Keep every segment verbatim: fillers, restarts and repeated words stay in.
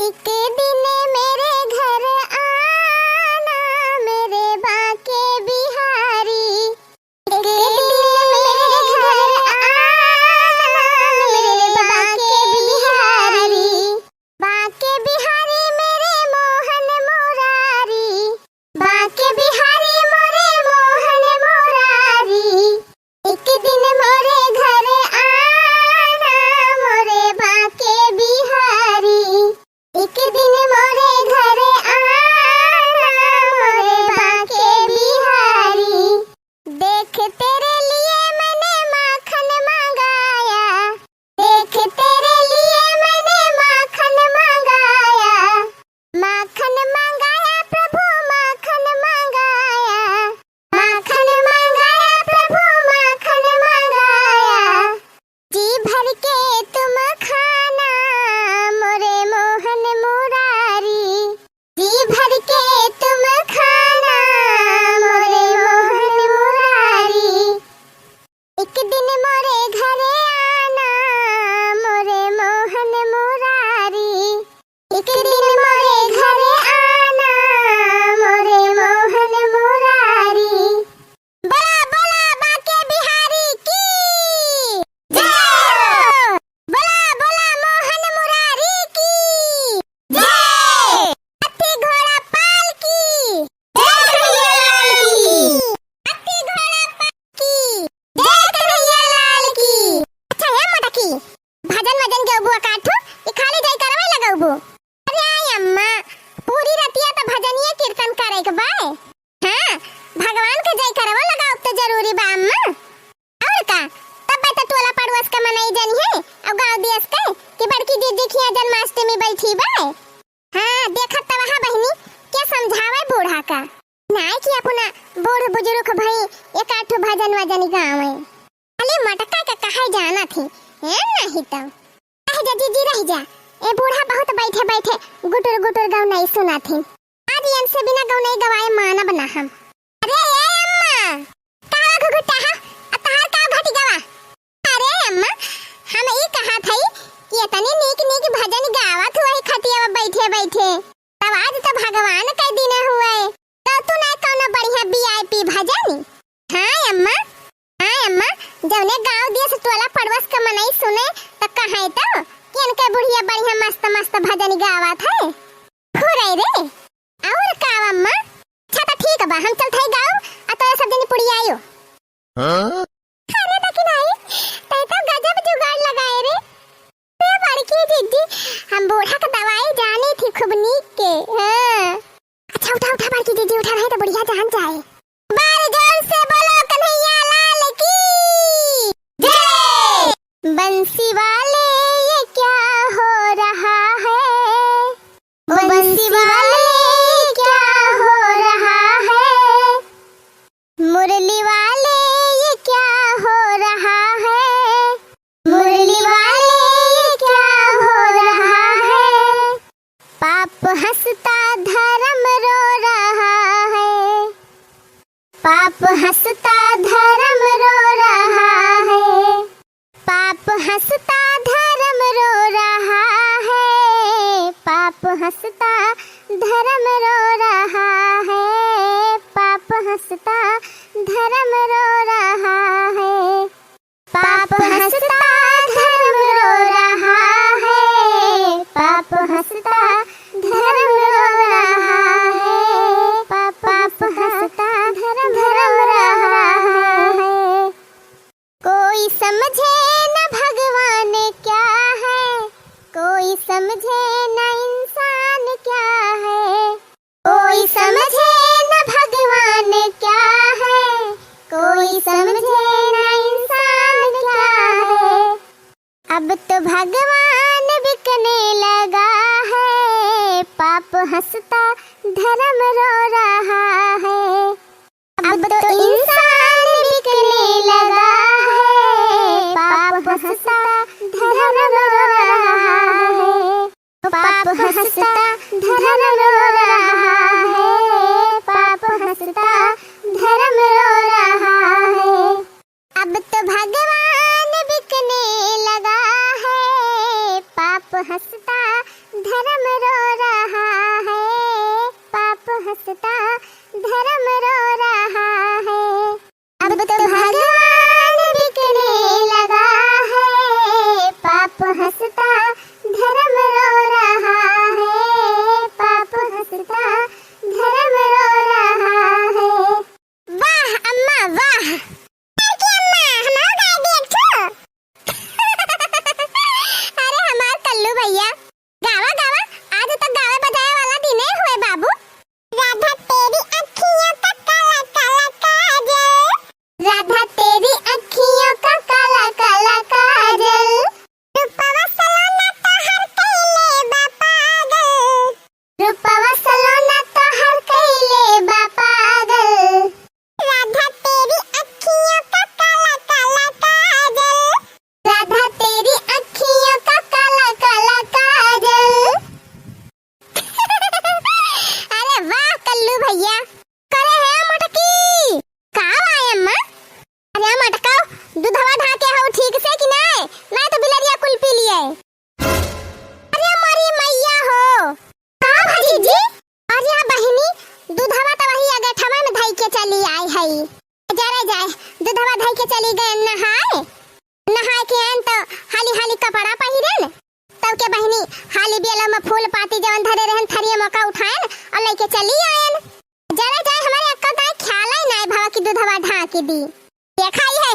एक दिन मेरे घर आना मेरे बांके बिहारी, एक दिन मेरे घर आना मेरे बांके बिहारी, बांके बिहारी मेरे मोहन मुरारी, बांके बिहारी मोरे मोहन मुरारी, एक दिन मोरे घर आना मोरे बांके बिहारी, एक दिन मोरे घर आना मोरे बांके बिहारी। देख तेरे लिए मैंने माखन मंगाया, देख तेरे लिए मैंने माखन मंगाया, माखन मंगाया प्रभु माखन मंगाया, माखन मंगाया प्रभु माखन मंगाया। जी भर के तुम खाना मोरे मोहन मुरारी, जी भर के तुम खाना मोरे मोहन मुरारी। एक दिन मोरे घरे आना मोरे मोहन मुरारी, एक दिन मोरे घरे आना मोरे मोहन मुरारी। बोला बोला बांके बिहारी की जय हो। बोला बोला मोहन मुरारी की जय। हाथी घोड़ा पाल की जय कन्हैया लाल की। हाथी घोड़ा पाल की जय कन्हैया लाल की। अच्छा हे मटकी, भजन वजन गौबू अकाठू, ई खाली जाई करवे लगौबू। अरे आई अम्मा, पूरी रतिया त भजनिये कीर्तन करे के बाय। हाँ, भगवान के जाई करवा लगाओ त जरूरी बा अम्मा। और का, तब त टोला पड़ोस का मनई जनिहे, अउ गाँव दियस के कि बड़की दीदी खिया जन्माष्टमी बैठी बाय। हाँ, देखत त वहाँ बहिनी, के समझावे बूढ़ा का। नाय कि अपना बूढ़ बुजुर्ग भई एकाठो भजन वजन गावे। अले मटका के कहे जाना थी, ए नहीं तो। रह जा जीजी, रह जा। ए बूढ़ा बहुत बैठे बैठे गुटुर गुटुर गौनई सुना थी। आज इनसे बिना गौनई गवाए मानब ना हम। अरे ए अम्मा, कहवा घुघुटा हा? आ तहार का घटी गवा? अरे अम्मा, हम ई कहत हई कि एतनी नीक नीक भजन गावत हुआ ही खटिया में बैठे बैठे। तब आज तो भगवान के दिन हुए, तो तू ना कौनो बढ़िया V I P भजन? हाँ अम्मा, हाँ अम्मा, जौने गाँव दियस टोला पड़ोस के मनई सुने, त कहे तो कि इनके बुढ़िया बढ़िया मस्त मस्त भजन गावत है। खुरै रे, और का अम्मा? अच्छा त ठीक बा, हम चलत हई गाँव, आ तोरे सब जनी पुड़ियाइयो। हाँ? अरे दखिनाई, तै तो गजब जुगाड़ लगाए रे। रे बड़की जीजी, हम बूढ़ा के दवाई जानी थी खूब नीक के। हाँ। अच्छा उठा उठा बड़की जीजी, उठा, नहीं तो बुढ़िया जान जाए। बार जोर से बोलो कन्हैया लाल की जय। बंसी वाले ये क्या हो रहा है, बंसी वाले ये क्या हो रहा है, मुरली वाले ये क्या हो रहा है, मुरली वाले ये क्या हो रहा है, पाप हंसता धर्म रो रहा है, पाप हंसता धर्म रो रहा है, पाप हंसता धर्म रो रहा है, पाप हंसता धर्म रो रहा है, पाप हंसता धर्म रो रहा है, पाप हंसता धर्म रो रहा है, पाप हंसता धर्म रो रहा है, पाप हंसता धर्म रो रहा है। कोई समझे न भगवान क्या है, कोई समझे न इंसान क्या है, कोई समझे न भगवान क्या है, कोई समझे न इंसान क्या है। अब तो भगवान बिकने लगा है, पाप हंसता धर्म रो रहा है। अब तो इंसान बिकने लगा है, पाप हंसता धर्म रो रहा है, पाप हंसता धर्म रो रहा है, पाप हंसता धर्म रो रहा है। अब तो भगवान बिकने लगा है, पाप हंसता धर्म रो बेला में फूल पाती जवन धरे रहन, थरिया मौका उठाएन और लेके चली आएन। जरा जाए, हमरे अक्का ताई ख्याल ही नाय भवा कि दूधवा ढाकी दी। देखा ही है,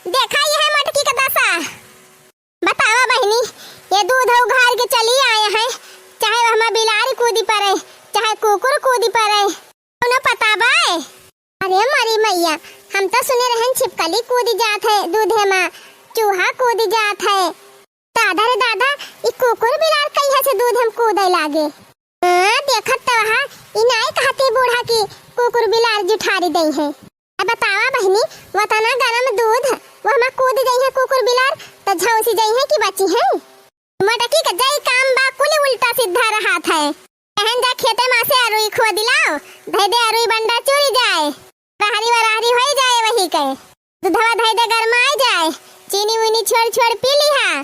देखा ही है मटकी का दशा। बतावा बहिनी, ये दूध उघार के चली आए हैं, चाहे वह हमार बिलारी कूदी पड़े, चाहे कुकुर कूदी पड़े, कौनो पता बाय? अरे मरी मैया, हम तो सुने रहन छिपकली कूदी जात है दूधे मा, चूहा कूदी जात है। दादा रे दादा, ई कुकुर बिलार कहिया से दूध हम कूदे लागे? हाँ, देखत तो हा, ई नाय कहती बूढ़ा की कुकुर बिलार जुठारी दई है। अब बतावा बहिनी, वतना गरम दूध, वो हमा कूद जई है कुकुर बिलार, तो झौंसी जई है कि बची है? मटकी का जई काम बा, कुल उल्टा सीधा रहत है। कहन जा खेते मा से अरुई खोदी लाओ, धई दे अरुई बंडा चुरी जाए, रहरी वरहरी होई जाए वही के। दूधवा धई दे गरमाई जाए, चीनी उनी छोड़ छोड़ पी लिहा।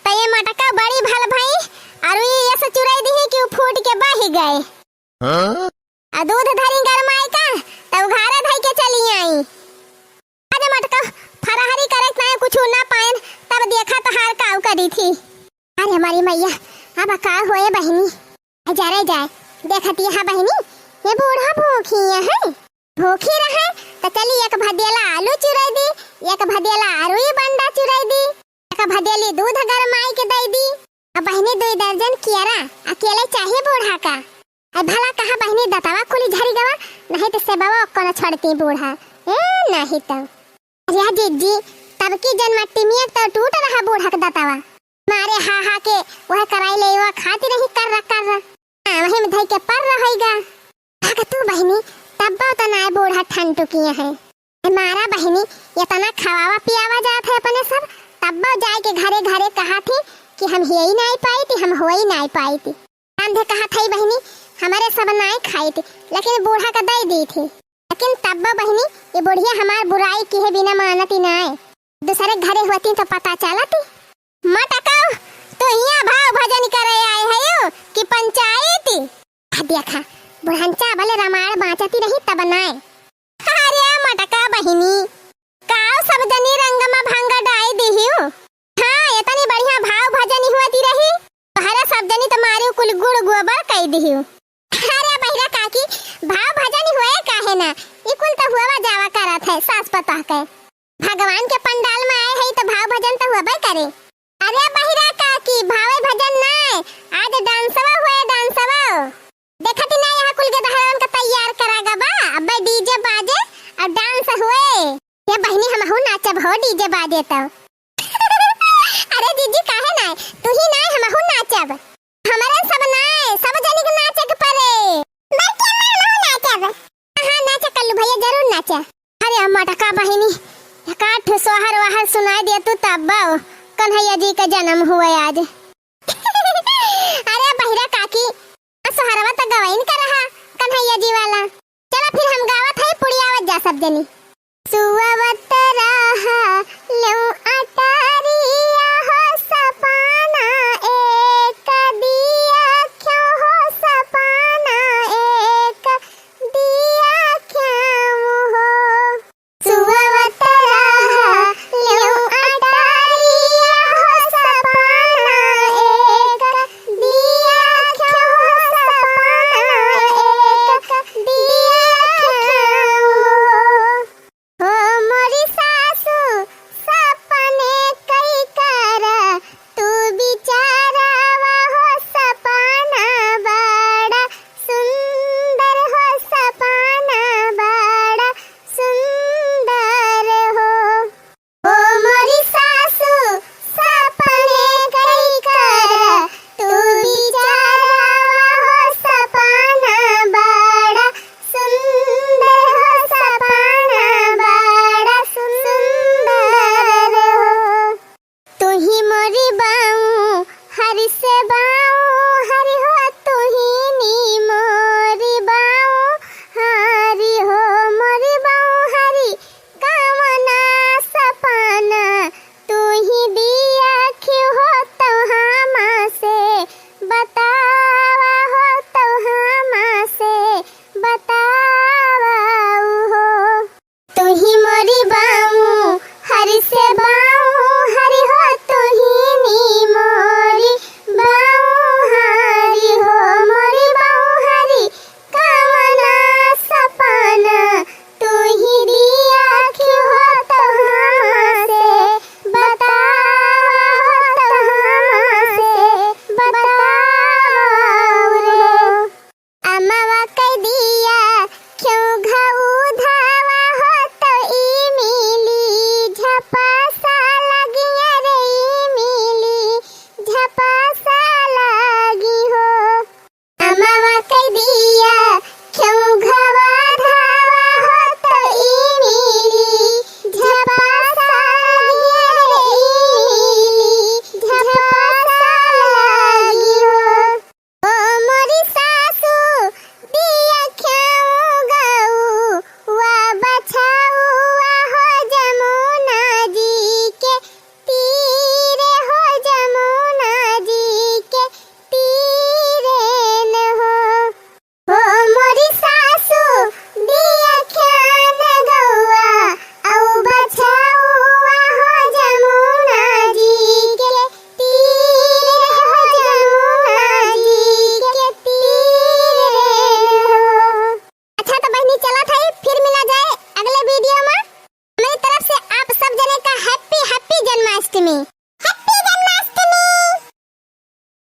त ये मटका बड़ी भल भई, अरुई ये से चुराई दिही कि उ फूट के बही गए। हाँ? आ दूध धरी गरमाई का, त उघारे धई के चली आई। अरे मटका, फरहरी करे के नाय कुछ ना पाएन, तब देखा तहार काऊ करी थी। अरे हमारी मैया, अब का होए बहिनी? जरे जाए, देखती है बहिनी, ये बूढ़ा भूखी है। भूखी रहे, त चली एक भदेला आलू चुराई दी, एक भदेला अरुई बंडा चुराई दी, एक भदेली दूध गरमाई के दई दी। अब बहिनी दुई दर्जन कियरा अकेले चाही बूढ़ा का। अब भला कहा बहिनी दतवा खुली झरी गवा, नहीं तो सेबवा कोनो छोड़ती बूढ़ा। ए, नहीं तो। अरे जिज्जी, तब की जन मट्टी में तो टूट रहा बूढ़ा के दतवा। मारे हा हा के वह कराई ले वो खाती रही कर रहा कर रहा। हाँ, वही में धई के पर रहेगा। भगतू बहिनी, तब्बो तो नाय बूढ़ा ठंडू किए हैं। ए मारा बहिनी, इतना खवावा पियावा जात है अपने सब, तब्बो जाए के घरे घरे कहा थी कि हम हियई नाय पाई थी, हम होई नाय पाई थी। रांधे कहा थई बहिनी, हमारे सब नाय खाई थी, लेकिन बूढ़ा का दई दी थी। लेकिन तब्बो बहिनी, ये बुढ़िया हमार बुराई किहे बिना मानती नाय। दूसरे घरे होती तो पता चलती। मटकाऊ, तू हियां भाव भजन करे आए हयो कि पंचायती? आ देखा, बुढ़ंचा भले रामायण बाँचती रही तब नाय। अरे मटका बहिनी, काऊ सब जनी रंग मा भंग डाई दिहियो? हाँ, इतनी बढ़िया भाव भजन हुआ दी रही, तोहरे सब जनी तो मारियो कुल गुड़ गोबर कई दिहियो। अरे बहिरा काकी, भाव भजन हुए काहे ना, ई कुल तो हुआ जावा करत है सास पतोह के। भगवान के पंडाल में आए हई तो भाव भजन तो होबे करे। अरे बहिरा काकी, भावे भजन नाय, आज डांसवा हुए, डांसवा। देखत ही ना यहाँ कुल के दहरवन का तैयार करा गबा, अब्बे डीजे बाजे और डांस हुए। ये बहिनी हमहू नाचब हो डीजे बाजे तो। अरे जीजी काहे नाय, तू ही नाय हमहू नाचब। हमरे सब नाय, सब जनी के नाचे के परे। बल्कि अम्मा हमहू नाचब। हाँ, नाचे कल्लू भैया, जरूर नाचे। अरे अम्मा टका बहिनी, एकाध ठो सोहर वाहर सुनाई दे तू तब बाऊ, कन्हैया जी का जन्म हुआ आज। अरे बहिरा काकी, आ सोहरवा तो गवाइन का रहा, कन्हैया जी वाला। चला फिर हम गावत है, पुड़ियावत जा सब जनी।